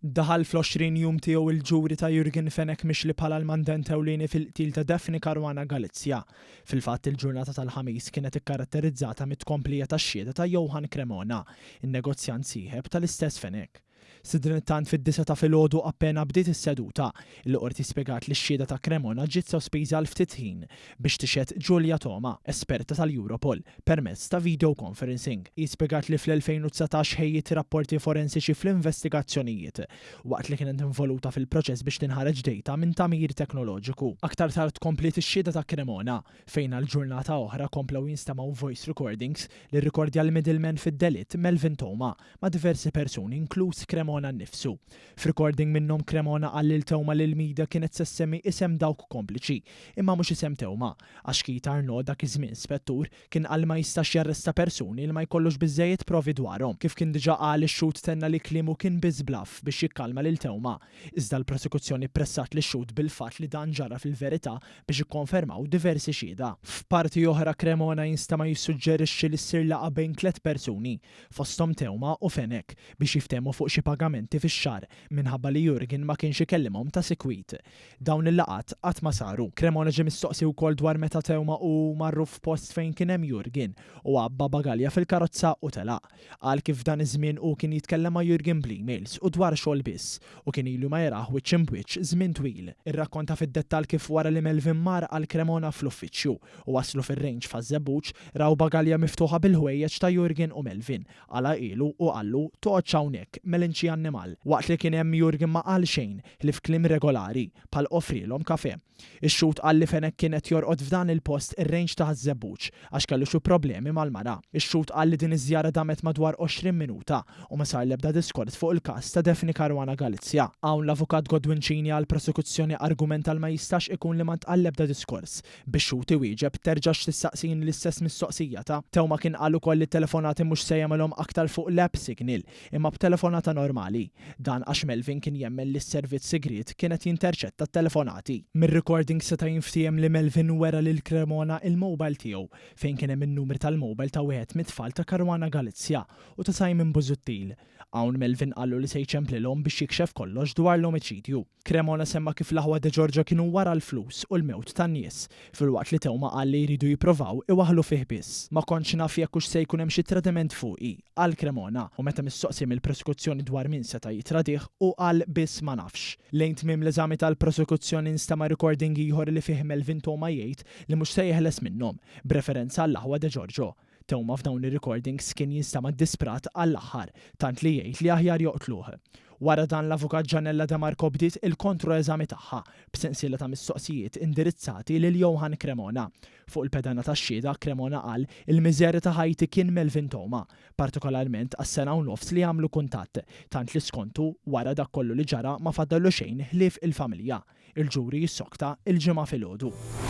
Daħal fl-20 jum tiegħu il-ġuri ta' Yorgen Fenech mixli bħala l-mandant ewlieni fil-qtil ta' Daphne Caruana Galizia. Fil-fatt, il-ġurnata tal-Ħamis kienet ikkaratterizzata mit-tkomplija tax-xhieda ta' Johann Cremona, in-negozjant sieħeb tal-istess Fenech. Sadanittant fid-disgħa ta' filgħodu appena bdiet is-seduta, il-Qorti spjegat li x-xhieda ta' Cremona ġiet sospiża għal ftit ħin biex tixhed Julia Toma, esperta tal-Europol, permezz ta' video conferencing. Hi spjegat li fl-2019 ħejjiet rapporti forensiċi fl-investigazzjonijiet, waqt li kienet involuta fil-proċess biex tinħareġ data minn tagħmir teknoloġiku. Aktar tard kompliet ix-xhieda ta' Cremona, fejn għal ġurnata oħra komplew jinstemgħu voice recordings li rrikordja l-middleman fid-delitt Melvin Theuma ma' diversi persuni inkluż Cremona nnifsu. F'recording minnhom Cremona qal lil Theuma li l-media kienet se ssemmi isem dawk kompliċi, imma mhux isem Theuma, għax Keith Arnaud dak iż-żmien spettur kien qal li ma jistax jarresta persuni li ma jkollux biżżejjed provi dwarhom. Kif kien diġà qal ix-xhud tenna li kliemu kien biss bluff biex jikkalma lil Theuma, iżda l-prosekuzzjoni ppressat lix-xhud bil-fatt li dan ġara fil-verità biex ikkonfermaw diversi xhieda. F'parti oħra Cremona jinstema' jissuġġerixxi li ssir laqgħa bejn tlett persuni, fosthom Theuma u Fenech, biex jiftehmu fuq xi pagamenti fix-xahar minħabba li Jurgen ma kienx ikellimhom ta' sikwit. Dawn il-laqgħat qatt ma saru. Cremona ġie mistoqsi wkoll dwar meta Theuma u hu marru f'post fejn kien hemm Jurgen u għabba bagalja fil-karozza u telaq. Qal kif f'dan iż-żmien hu kien jitkellem ma' Jurgen bl-emails u dwar xogħol biss u kien ilu ma jarah wiċċ imb'wiċċ żmien twil. Irrakkonta fid-dettall kif wara li Melvin mar għal Cremona fl-uffiċċju u waslu fir-range f'Ħaż-Żebbuġ, raw bagalja miftuħa bil-ħwejjeġ ta' Jurgen u Melvin. Għalaqhielu u qallu, Toqgħodx hawnhekk, melinċi annimal. Waqt li kien hemm Jurgen ma qal xejn, ħlief kliem regolari, bħal offrielhom kafè. Ix-xhud qal li Fenech kien qed jorqod f'dan il-post ir-range ta' Ħaż-Żebbuġ għax kellu xi problemi mal-mara. Ix-xhud qal li din iż-żjara damet madwar 20 minuta u ma sar l-ebda diskors fuq il-każ ta' Daphne Caruana Galizia. Hawn l-Avukat Godwin Cini għall-prosekuzzjoni argumenta l ma jistax ikun li ma ntqal l-ebda diskors. Bix-xhud iwieġeb, Terġax tistaqsini l-istess mistoqsija ta'. Theuma kien qal ukoll li t-telefonati mhux se jagħmilhom aktar fuq l-app Signal, imma b'telefonata normali. Dan għax Melvin kien jemmen li s-servizz sigriet kien qed jinterċetta t-telefonati. Mir-recording seta' jinftiehem li Melvin wera lil Cremona il-mobile tiegħu fejn kien hemm in-numri tal-mobile ta' wieħed mit-tfal ta' Caruana Galizia u ta' Simon Busuttil. Hawn Melvin qallu li se jċemplilhom biex jikxef kollox dwar l-omiċidju. Cremona semma kif l-aħwa De Giorgio kienu wara l-flus u l-mewt tan-nies, filwaqt li Theuma qal li jridu jipprovaw iwaħħlu fih biss. Ma kontx naf jekk hux se jkun hemm xi tradiment fuqi, qal Cremona, u meta mistoqsi mill-prosekuzzjoni dwar min seta' jittradih, hu qal biss ma nafx. Lejn tmiem l-eżami tal-prosekuzzjoni nstema' recording ieħor li fih Melvin Theuma jgħid li mhux se jeħles minnhom, b'referenza għall-aħwa De Giorgio. Theuma f'dawn ir-recordings kien jinstama' ddisprat għall-aħħar, tant li jgħid li aħjar joqtluh. Wara dan l-Avukat Gianella De Marco bdiet il-kontro-eżami tagħha b'sensiela ta' mistoqsijiet indirizzati lil Johann Cremona. Fuq il-pedana tax-xhieda, Cremona qal il-miżerja ta' ħajti kien Melvin Theuma, partikolarment għas-sena u nofs li għamlu kuntatt, tant li skontu, wara dak kollu li ġara ma fadallu xejn ħlief il-familja. Il-ġuri jissokta l-Ġimgħa filgħodu.